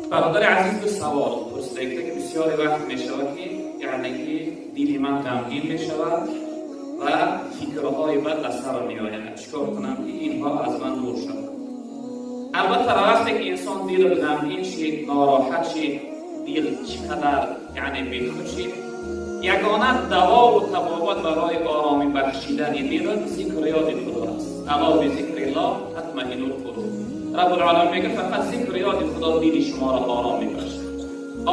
Бародари азиз, ду савол пурсида ки бисёре вақт мешавад, ки яъне ки дили ман ғамгин мешавад ва фикрҳои бад аз сар меояд, чикор кунам, ки инҳо аз ман дур шавад? Албатта, вақте ки инсон дил ғамгин шид, нороҳат шид, дил чӣ қадар яъне бехуд шид, ягона давову табобат барои оромӣ бахшидани дил зикр, ёди Худо аст. ألا بذكر الله تطمئن القلوب. Раббулъоламин мегӯяд: фақат зикр, ёди Худо дили шуморо ором мебахшад.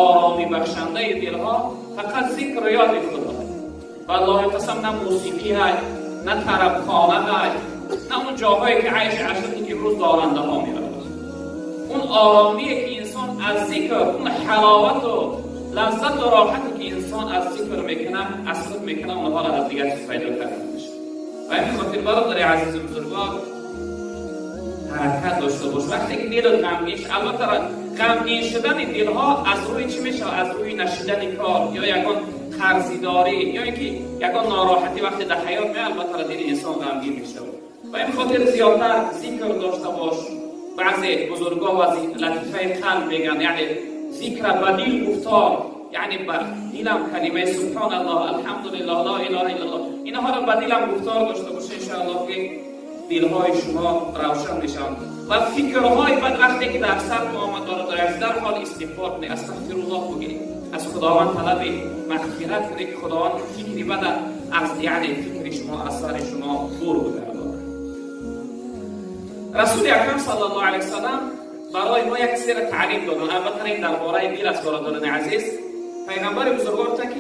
Оромӣ бахшандаи дилҳо фақат зикр, ёди Худо. Валлоҳи қасам, на мусиқӣ ҳай, на тарабхона ҳай, на он ҷоҳое ки айши ашрате ки имрӯз дорандаҳо меравад. Он оромие ки инсон аз зикр, он ҳаловату лаззату роҳате ки инсон аз зикр мекунад, аз худ мекунад, онҳоро аз дигар чиз пайдо карда мешавад. Ва ин хотир, бародари азизу бузургвор, ҳаракат дошта бош вақте ки дилат ғамгин. Албатта, ғамгин шудани дилҳо аз рӯи чӣ мешавад? Аз рӯи нашидани кор ё ягон қарзидорӣ ё ин ки ягон нороҳатӣ вақте дар ҳаёт меояд, албатта, дили инсон ғамгин мешавад. Ва ин хотир зиёдтар зикр дошта бош. Баъзе бузургҳо ва латифаи қалб мегӯянд, яъне зикра ба дил гуфтор, яъне ба дилам калимаи субҳоналлоҳ, алҳамдулиллоҳ, ла илаҳа иллаллоҳ, инҳоро ба дилам гуфтор дошта боша. Иншоаллоҳ, ки дилҳои шумо равшан мешаванд. Ва фикрҳои бад вақте ки дар сар омад, бародар, дар ҳол истиғфор кунед, астағфируллоҳ бигӯед, аз Худованд талаби мағфират кунед, ки Худованд фикри бада аз яъне фикри шумо, аз сари шумо дур бигардонад. Расули Акрам саллаллоҳу алайҳи васаллам барои мо як чизеро таълим доданд. Албатта, ин дар бораи дил аст. Бародарони азиз, пайғамбари бузургвор гуфтанд, ки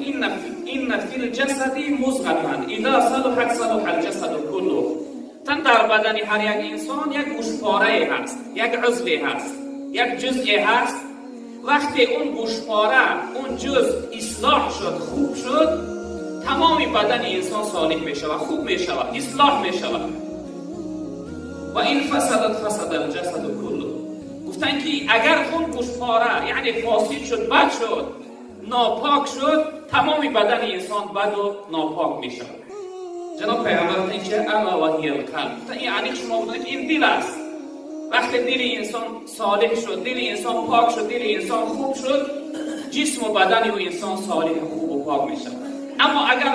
إن في الجسد مضغة إذا صلحت صلح الجسد كله. Тан дар бадани ҳар як инсон як гӯшпорае ҳаст, як узве ҳаст, як ҷузъе ҳаст. Вақте он гӯшпора, он ҷузъ ислоҳ шуд, хуб шуд, тамоми бадани инсон солиҳ мешавад, хуб мешавад, ислоҳ мешавад. وإن فسدت فسد الجسد كله. Гуфтанд, ки агар он гӯшпора яъне фосид шуд, бад шуд, нопок шуд, тамоми бадани инсон баду нопок мешавад. Ҷаноб пайғамбар гуфтанд, ин чи? ألا وهي القلب. Гуфтанд, ин аниқ шумо буданд, ки ин дил аст. Вақте дили инсон солиҳ шуд, дили инсон пок шуд, дили инсон хуб шуд, ҷисму бадани ӯ инсон солиҳу хубу пок мешавад. Аммо агар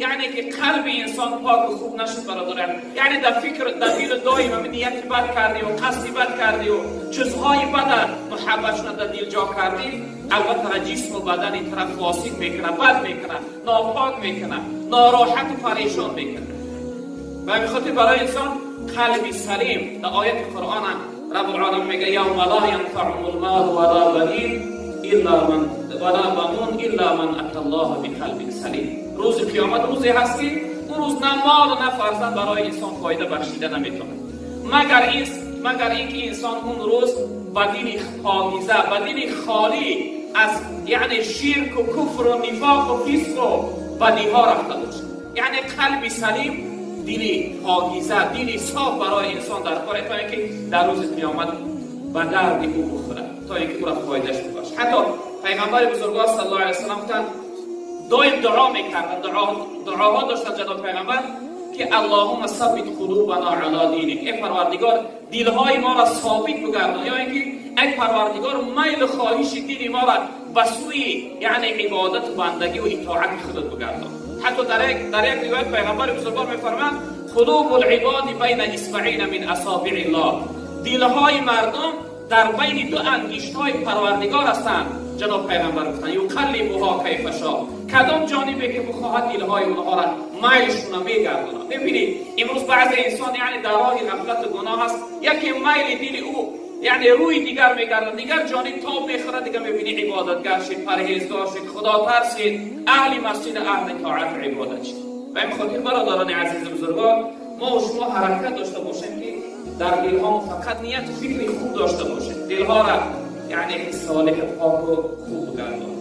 яъне ки қалби инсон поку хуб нашуд, бародарам, яъне дар фикр, дар дилу доим нияти бад кардиву қасди бад кардиву чизҳои бада муҳаббатшона дар дил ҷо кардӣ, албатта, ҷисму бадани тараф фосид мекунад, бад мекунад, нопок мекунад, нороҳату парешон мекунад. Ба ҳамин хотир барои инсон қалби салим. Дар ояти Қуръонам Раббулъоламин мега: يوم لا ينفع المال ولا بنين إلا من ولا بنون إلا من أتى الله بقلب سليم. Рӯзи қиёмат рӯзе ҳаст, ки он рӯз на мол, на фарзанд барои инсон фоида бахшида наметавонад, магар ин ки инсон он рӯз ба дили покиза, ба дили холӣ аз яъне ширку куфру нифоқу фисқу бадиҳо рафта бошад. Яъне қалби салим, дили покиза, дили соф барои инсон дар коре, то ин ки дар рӯзи қиёмат ба дарди ӯ бухӯрад, то ин ки ӯра фоидаш бибахшад. Ҳатто пайғамбари бузургвор саллаллоҳу алайҳи васаллам гуфтанд, доим дуо мекарданд, дуоҳо доштанд ҷаноб пайғамбар, ки اللهم ثبت قلوبنا على دينك. Эй Парвардигор, дилҳои моро собит бигардон, ё ин ки эй Парвардигор, майлу хоҳиши дили моро ба сӯи яъне ибодату бандагӣ ва итоати худат бигардон. Ҳатто дар як ривоят пайғамбари бузургвор мефармоянд: قلوب العباد بين إصبعين من أصابع الله. Дилҳои мардум дар байни ду ангиштҳои Парвардигор ҳастанд. Ҷаноб пайғамбар гуфтанд: يقلبها كيف شاء. Кадом ҷонибе ки бихоҳад, дилҳои онҳоро майлшуна мегардонад. Мебинед, имрӯз баъзе инсон яъне дар роҳи ғафлату гуноҳ аст, яке майли дили ӯ яъне рӯи дигар мегардад, дигар ҷониб тоб мехӯрад, дигар мебинӣ ибодатгар шид, парҳезгор шид, худотарс шид, аҳли масҷид, аҳли тоату ибодат шид. Ба ин хотир, бародарони азизу бузургвор, мо шумо ҳаракат дошта бошем, ки дар дилҳо фақат нияту фикри хуб дошта бошем, дилҳоро яъне солиҳу поку хуб бигардонем.